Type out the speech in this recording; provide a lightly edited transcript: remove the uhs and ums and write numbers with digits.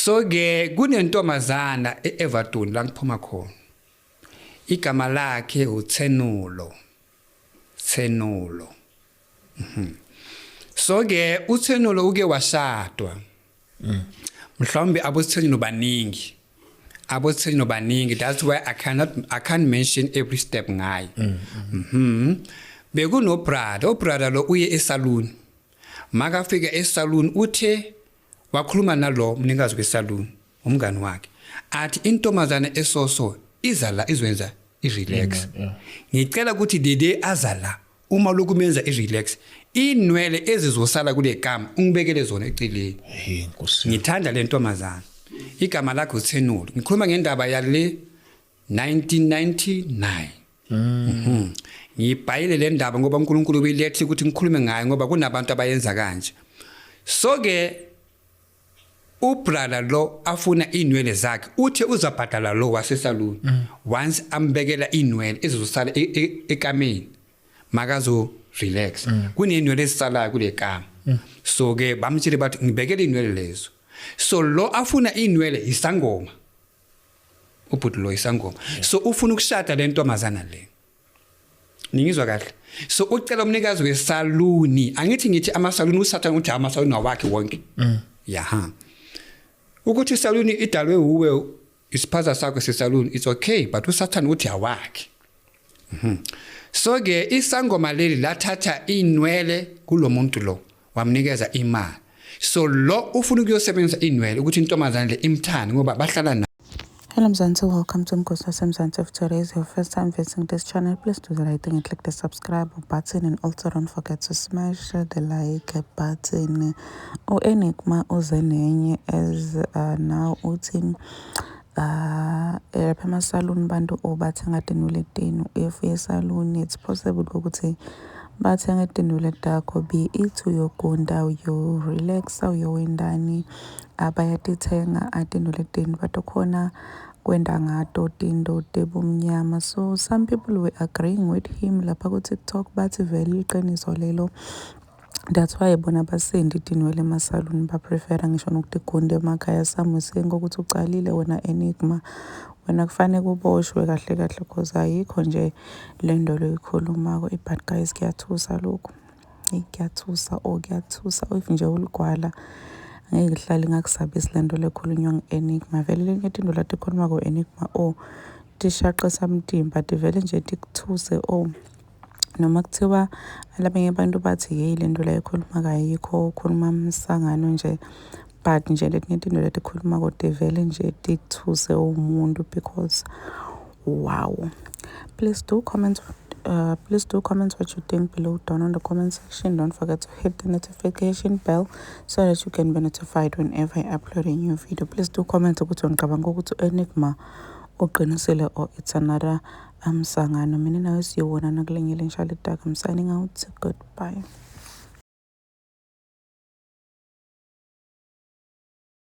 So ke kunentombazana eEverton la ngiphuma khona, igama lakhe uThenulo. Thenulo. So ke uThenulo uke washadwa. Mhlawumbe aboThenulo baningi, aboThenulo baningi, that's why I can't mention every step ngaye. Bekuno brother, ubrother lo uye esaluni. Makafika esaluni, uthe wakhuluma nalo mnikazi wesaluni, umngani wakhe, athi intombazane esoso iza la izwenza i-relax. Ngicela ukuthi dede aza la, uma lokhu menza i-relax, inwele ezizosala kule kama ungibekele zona eceleni. Hey, Nkosi. Ngithanda le ntombazana, igama lakhe uThenulo. Ngikhuluma ngendaba yale 1999. Ngiyibhayile le ndaba ngoba uNkulunkulu ubilethe ukuthi ngikhulume ngayo, ngoba kunabantu abayenza kanje. So ke ubrother lo afuna inwele zakhe, uthe uzabhadala lo wasesaluni once ambekela inwele ezizosala ekameni makazo relax. Kunenwele ezisalayo kule kama, so ke bamtshele bathi ngibekele inwele lezo. So lo afuna inwele isangoma, ubhuti lo isangoma, so ufuna ukushada le ntombazana le. Ningizwa kahle? So ucela umnikazi wesaluni. Angithi ngithi amasaluni, usathane uthi amasaluni awakhe wonke. Yaha, ukuthi isaluni idalwe uwe, isiphaza sakho sesaluni, it's okay, but usathane uthi awakhe. So ke isangoma leli lathatha inwele kulomuntu lo, wamnikeza imali. So lo ufuna ukuyosebenzisa inwele ukuthi intombazane le imthande ngoba bahlala na. Hello Mzansi, welcome to Mgosi Mzansi. If today is your first time visiting this channel, please do the right thing and click the subscribe button and also don't forget to smash the like button. U-Enigma uze nenye as now uthi lapha emasaluni bantu obathenga tinwele tenu. If esaluni, it's possible ukuthi bathenga tinwele takho, be it uyogunda, uyo-relaxa, uyowendani, abayatithenga atinwele tenu, batokhona kwenda ngato tinto tebumnyama. So some people were agreeing with him lapha ku-TikTok, bathi vele iqiniso lelo, that's why bona basendi tinwele emasaluni, baprefera ngisho nokutigunda emakhaya. Some saying ukuthi ucalile wena Enigma, wena kufanele uboshwe kahle kahle, cause ayikho nje le nto loyikhulumako. But guys, kuyathusa lokhu. Eyi, kuyathusa, oh, kuyathusa. If nje uligwala, angeke ihlale ingakusabisi le nto lekhulunywa ngu-Enigma. Vele lenye tinto latikhuluma ku-Enigma, oh, tishaqisa mtimba, tivele nje tikuthuse. Oh, noma kuthiwa labanye abantu bathi yeyi, le nto la ikhuluma kayikho, ukhuluma umsangano nje, but nje letinye tinto letikhulumako tivele nje tikuthuse umuntu, because wow. Please do comment what you think below down on the comment section. Don't forget to hit the notification bell so that you can be notified whenever I upload a new video. Please do comment ukuthi ngicabanga ukuthi u-Enigma uqinisile or it's another umsangano. Mina nawe siyobonana kulenye lensha. I'm signing out. Goodbye.